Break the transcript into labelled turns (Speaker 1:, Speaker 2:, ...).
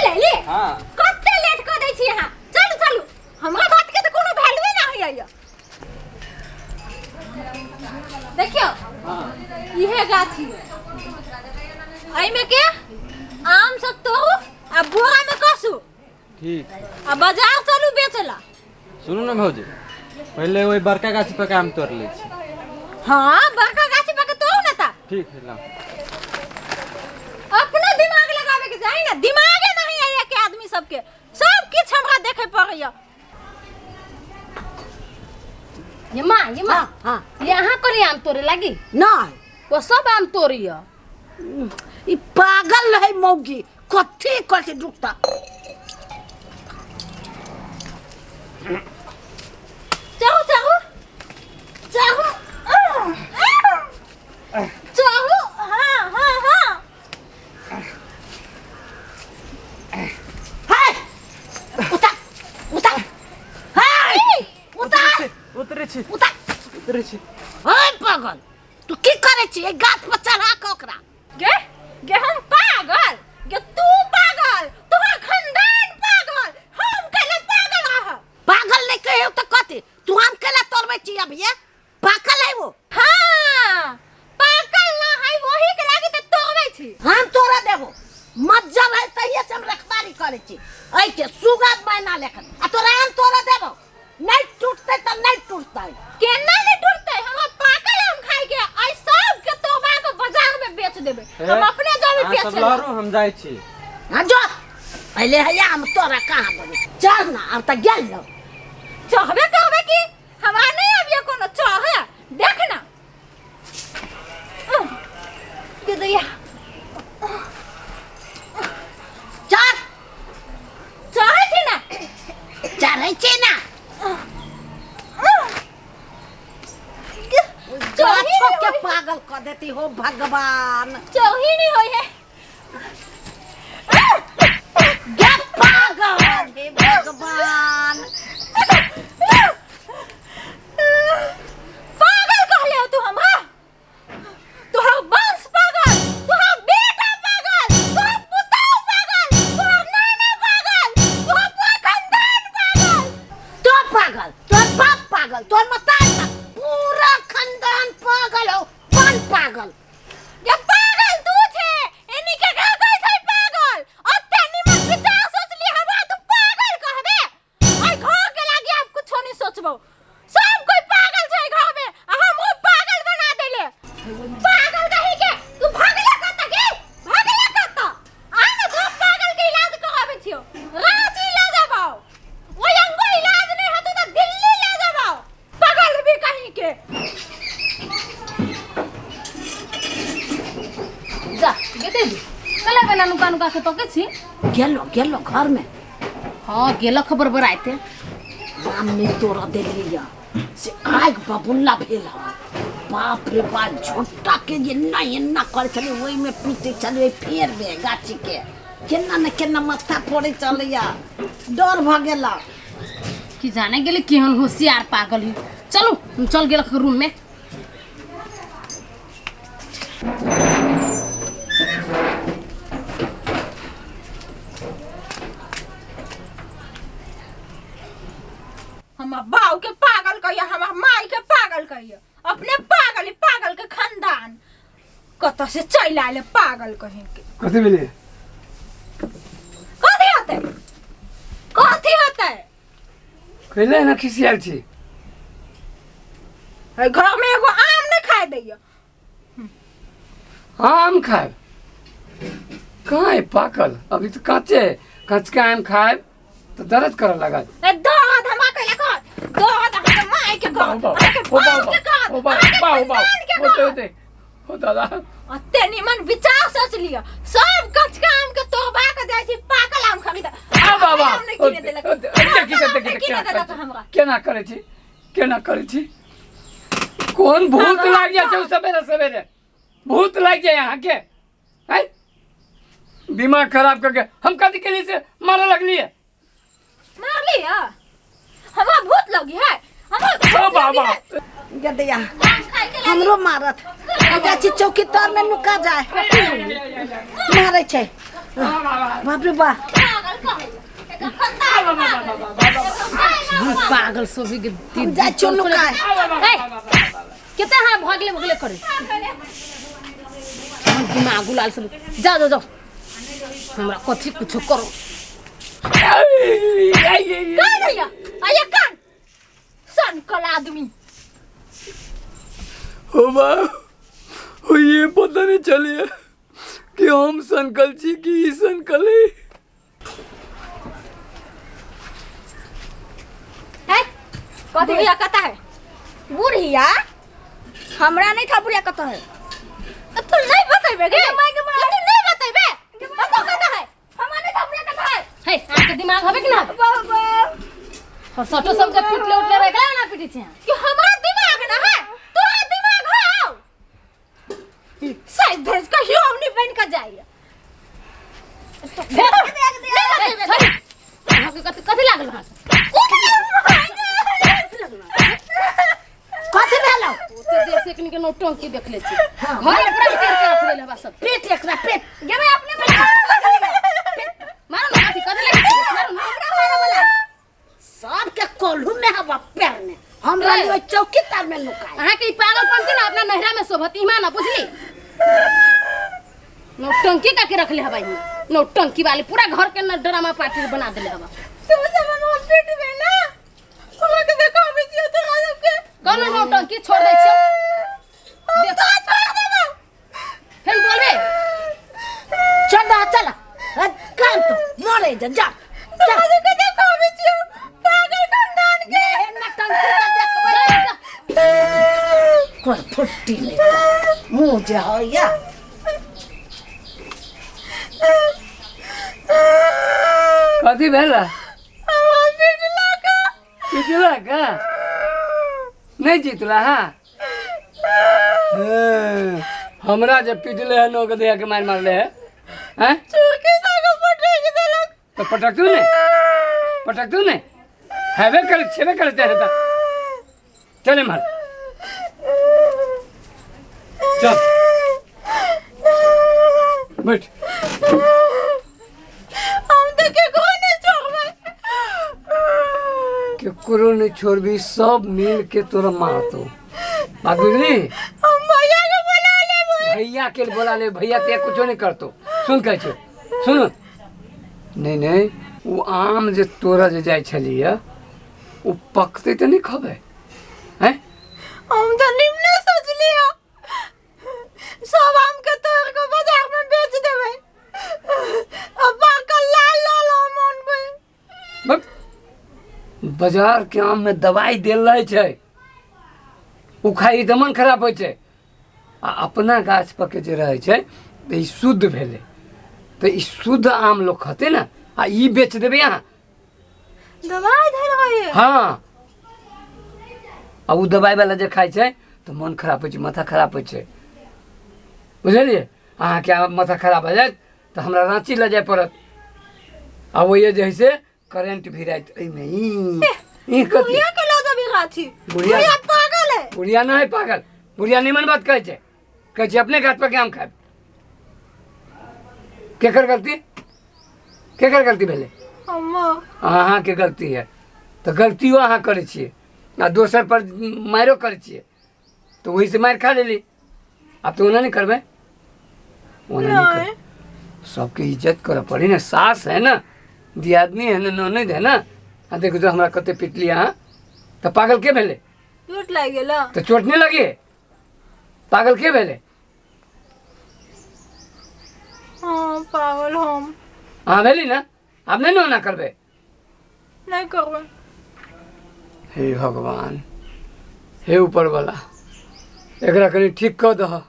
Speaker 1: चल अयली।
Speaker 2: हाँ।
Speaker 1: कते लेट कऽ दै छी अहाँ। चलू चलू, हमरा बात के तऽ कोनो वैल्यूए ना होइए। देखियौ।
Speaker 2: हाँ।
Speaker 1: इहे गाछी एहिमे के आम सब तोड़ू आ बोरा में कसू।
Speaker 2: ठीक।
Speaker 1: आ बाजार चलू बेचला।
Speaker 2: सुनू ने भौजी, पहिले ओहि बड़का गाछ पर के आम तोड़ लै छी।
Speaker 1: हाँ, बड़का गाछ पर के तोड़ू ना ता।
Speaker 2: ठीक है, लाओ।
Speaker 1: अपनो दिमाग लगावे के चाही ना, दिमागे नहीं है के आदमी सबके, सब किछ हमरा देखे पड़ैया।
Speaker 3: ये माँ, ये माँ।
Speaker 4: हाँ, हाँ।
Speaker 3: ये अहाँ करी आम तोड़े लागी?
Speaker 4: नहीं।
Speaker 3: वो सब आम तोड़िया।
Speaker 4: ई पागल रहे मौगी, कथी कथी दुखता।
Speaker 1: चाहू चाहू चाहू चाहू। हाँ हाँ हाँ।
Speaker 4: हाय, उतर उतर, हाय उतर।
Speaker 2: उतरे छी।
Speaker 4: उतर।
Speaker 2: उतरे छी।
Speaker 4: हाय पागल, तू की करे छी? एहि गाछ पर चढ़ा के ओकरा।
Speaker 1: गे गे हम पागल? गे तू पागल, तोहर खानदान पागल, हम केले पागल रह?
Speaker 4: पागल नहीं कहे तो कथी? तू आम केला तोड़बै छी अभी? ये पागल है वो।
Speaker 1: हाँ, पागल ना है, वही के लागी त तोड़बै छी।
Speaker 4: हम तोड़ा देबो, मज्जर है तहिए से हम रखवारी करे छी एहि के, सुगा मैना लेखन, आ तोरा आम तोड़ा देबो। नहीं टूटते त नहीं टूटते।
Speaker 1: केना नहीं टूटते? हमरा पाकल आम खाइ के, आई सब के तोबा के बाजार में बेच देबे। हम अपने जाबे
Speaker 2: अहाँ सब
Speaker 1: बेचे।
Speaker 2: लड़ू, हम जाइ छी।
Speaker 4: हाँ जो, पहले है आम तोरा कहाँ देबे? चल ना, अब त गेल लो।
Speaker 1: चढ़बे करबे की हमरा नहीं अबिय कोनो चढ़े, देख ना। दे दैया।
Speaker 4: चढ़।
Speaker 1: चढ़ै छी ना?
Speaker 4: चढ़ै छी ना?
Speaker 1: चढ़ी
Speaker 4: गाछो के
Speaker 1: नहीं।
Speaker 4: पागल कर देती हो भगवान।
Speaker 1: चढ़ी नहीं होई है।
Speaker 4: गे पागल, हे भगवान।
Speaker 1: पागल कहले हो तू हमरा? तोहर वंश पागल, तोहर बेटा पागल, तोहर पुतहु पागल, तोहर नाना पागल, तोहर पूरा खानदान पागल।
Speaker 4: तो पागल, तोहर बाप पागल, तोहर मतार पागल, पूरा खानदान पागल हो, बन पागल।
Speaker 1: ये पागल तू छे, एनी के घर कहै छै पागल। ओते निमन विचार सोचली हमरा तू पागल कहबे? आई घर के लागी आब कुछो नहीं सोचबो। सब कोई पागल छै घर में, आ हमरो पागल बना देले। पागल कही के तू भागले कत के? भागले कत? आ ना तू पागल के इलाज कराबे छियो। रांची ले जाबो। ओय अंगो इलाज नहीं होतो त दिल्ली ले जाबो। पागल भी कहीं के।
Speaker 3: जा गे दीदी, कला बेना नुका नुका के तके छी।
Speaker 4: गेलो गेलो घर में।
Speaker 3: हाँ गेलो, खबर बराइते।
Speaker 4: आम नहीं तोड़ा देलियै से आगि बबुल्ला भेल हन। बाप रे बाप, झोंटा के जे एना एना करै छलै, ओहिमे पीटै छलै फेरमे गाछी के, केना ने केना माथा फोड़ै छलैया, डर भऽ गेल।
Speaker 3: कि जाने गेली केहन होशियार पागल ही। चलू, हम चल गेल रूम में।
Speaker 1: हमर बाऊ के पागल कहिया, हमर माई के पागल कहिया, अपने पागल ही, पागल के खानदान कतऽ से चलि आयल पागल कहीं के।
Speaker 5: कथी भेलै?
Speaker 1: कथी होतै, कथी होतै?
Speaker 5: कैले एना खिसियाल छी?
Speaker 1: एहि घर में एगो आम नहीं खाए दैया।
Speaker 5: आम खायब? कहाँ है पाकल? अभी तो काचे है। कचका आम खायब तो दर्द करऽ लागत।
Speaker 1: ए दर्द हमरा कैला कर? दर्द अहाँके माय के कर, अहाँके बाप के कर,
Speaker 5: ओ बाबा,
Speaker 1: अहाँके
Speaker 5: बाबा, बाबा,
Speaker 1: खानदान के
Speaker 5: होते
Speaker 1: कर।
Speaker 5: होते ओ दादा।
Speaker 1: अते निमन विचार सोच लिअ, सब कचका आम के तोड़बा के जाइ छी पाकल आम खरीद।
Speaker 5: आ बाबा,
Speaker 1: आम नहि किने देलक।
Speaker 5: देखी
Speaker 1: आम
Speaker 5: देखी
Speaker 1: नहि किने
Speaker 5: केना
Speaker 1: देलक
Speaker 5: करै छी?
Speaker 1: हमरा।
Speaker 5: केना करै छी, केना करै छी? कोन भूत लागि जाइ छै सवेरे सवेरे? भूत लागि जाइ अहाँके? हैं, दिमाग खराब करके हम कथी के लिए से मारे लगलिए?
Speaker 1: मारली है हमरा? भूत लगी है हमरा?
Speaker 5: ओ
Speaker 1: भूत लगी
Speaker 5: बाबा
Speaker 1: है।
Speaker 4: गदैया
Speaker 1: आम खाइ के लागी।
Speaker 4: हमरो मारत। जाइ छी चौकी तर में नुका जाय, मारै छै। बाप रे बाप।
Speaker 1: कहै एकर खंदान पागल
Speaker 3: पागल सोभी के
Speaker 4: हम जाइ छियौ नुकाय।
Speaker 3: ए केते हां भगले भगले करे हमर दिमाग उलाल सब। जाओ जाओ जाओ, हमरा कथी कुछो करो।
Speaker 1: कह दैया आया कान सन कल आदमी।
Speaker 5: हो बा, हो ये पता नहीं चलिए कि हम सनकल छी कि ई सनकल है।
Speaker 1: है कथी बुढ़िया कता है?
Speaker 6: बुढ़िया हमरा नहीं था बुढ़िया कत है।
Speaker 1: तू नहीं बतेबे गे, तू नहीं बतेबे, बताओ कता है?
Speaker 6: हमरा नहीं था बुढ़िया कत है।
Speaker 3: हे, अहाँके दिमाग हबे कि ना हबे?
Speaker 6: बाबा
Speaker 3: और सटो सबके पीटले उठले रहे एकरा ना पीटे छै।
Speaker 1: कि हमरा दिमाग ना है, तोरा दिमाग हो? साइज धज कहियो हम नहीं बन के जाइए।
Speaker 3: अहाँके कथी कथी लागल अहाँके?
Speaker 4: कथी भेलौ?
Speaker 3: ओते देर से एकनी के नौटंकी देखले छी, घर में पूरा कर के रख देले हबा सब।
Speaker 4: पेट एकरा पेट
Speaker 6: गेबै अपने में
Speaker 3: मारो ना, कथी कथी लागल छै? मारो ना।
Speaker 4: हमरा मारे वाला सबके कोल्हू में हवा पैर में हमरा
Speaker 3: ए।
Speaker 4: लिए चौकी तार में नुकाय।
Speaker 3: अहाँके ई पागलपंती ना अपना नहरा में शोभत इमा ना बुझली। नौटंकी का के रखले हबा इमा, नौटंकी वाले पूरा घर के न ड्रामा पार्टी बना देले हबा।
Speaker 1: तू सब हम पीट में ना हमरा के देखो अभी जियो तो सबके
Speaker 3: कोनो नौटंकी छोड़ दै छियौ।
Speaker 1: हम तो छोड़ देबो।
Speaker 3: फेर बोलबे।
Speaker 4: चल दा चल कान तो मरे जा जा
Speaker 1: तोरा सबके देखो अभी जियो पागल खानदान के।
Speaker 4: नौटंकी का देखबै
Speaker 3: जा, जा।
Speaker 4: कोन फुट्टी लेता मुँह जे होइया।
Speaker 5: कथी भेल?
Speaker 1: हमरा पीटला का।
Speaker 5: पिटला का? नहीं जीतला। हाँ हाँ, हमरा जब पिटले है नोक दिया के मार मारले है हैं
Speaker 1: चुरकी सागो पटक देलक।
Speaker 5: तो पटक तू ने, पटक तू ने, हैवे कर छेबे करते रहता। चले मार चल बैठ।
Speaker 1: हम तो केकरो नहीं छोड़बै।
Speaker 5: केकरो नहीं छोड़बी, सब मिल के तोरा मारतो। बात बुझली?
Speaker 1: हम भैया के बोला लेबै।
Speaker 5: भैया के बोला ले, भैया ते कुछो नहीं करतो। सुन कहै छौ, सुन। नहीं नहीं, ओ आम जे तोरा जे जाइ छलियै ओ पकतै तऽ नहीं खबै हैं?
Speaker 1: हम तो निम्ने सोचलियो सब आम के तोड़ के बाजार में बेच देबै, अब पाकल लाल लाल आम अनबै।
Speaker 5: बक, बाजार के आम में दवाई देल रहै छै, ओ खाइ तऽ मन खराब होइ छै। आ अपना गाछ पर के जे रहै छै तऽ ई शुद्ध भेलै, तऽ ई शुद्ध आम लोग खतै ने, आ ई बेच देबै अहाँ।
Speaker 1: दवाई धर रही है।
Speaker 5: हाँ, आ ओ दवाई वाला जे खाइ छै तऽ मन खराब होइ छै, माथा खराब होइ छै। बुझलियै? अहाँके आब माथा खराब भए जायत तऽ हमरा राँची लऽ जाय पड़त, आ ओहिए जे हइ से करेंट भी राति एहिमे ई ई कथी?
Speaker 1: बुढ़िया के लऽ जेबी राँची।
Speaker 5: बुढ़िया?
Speaker 1: बुढ़िया पागल है।
Speaker 5: बुढ़िया नहि पागल, बुढ़िया निमन बात कहै छै, कहै छै अपने गाछ पर के आम खायब। केकर गलती? केकर गलती भेलै?
Speaker 1: अम्मा।
Speaker 5: अहाँके गलती है, तऽ गलतियो अहाँ करै छियै आ दोसर पर मारियो करै छियै, तऽ ओहिसँ मारि खा लेली। आब तऽ ओना नहि करबै, ओना नहि करबै। सबके इज्जत करऽ पड़ी ने, सास है ना, दियादनी है ना, ननद है ना। आ देखू तो हमरा कते पिटली अहाँ, तऽ पागल के भेलै?
Speaker 1: चोट लागि गेल।
Speaker 5: तऽ चोट नहि लगी? पागल के भेलै?
Speaker 1: हाँ पागल हम।
Speaker 5: अहाँ भेली ना, आब नहि ने ओना करबै?
Speaker 1: नहीं करबै।
Speaker 5: हे भगवान, हे ऊपर वाला, एकरा कनि ठीक कऽ दह।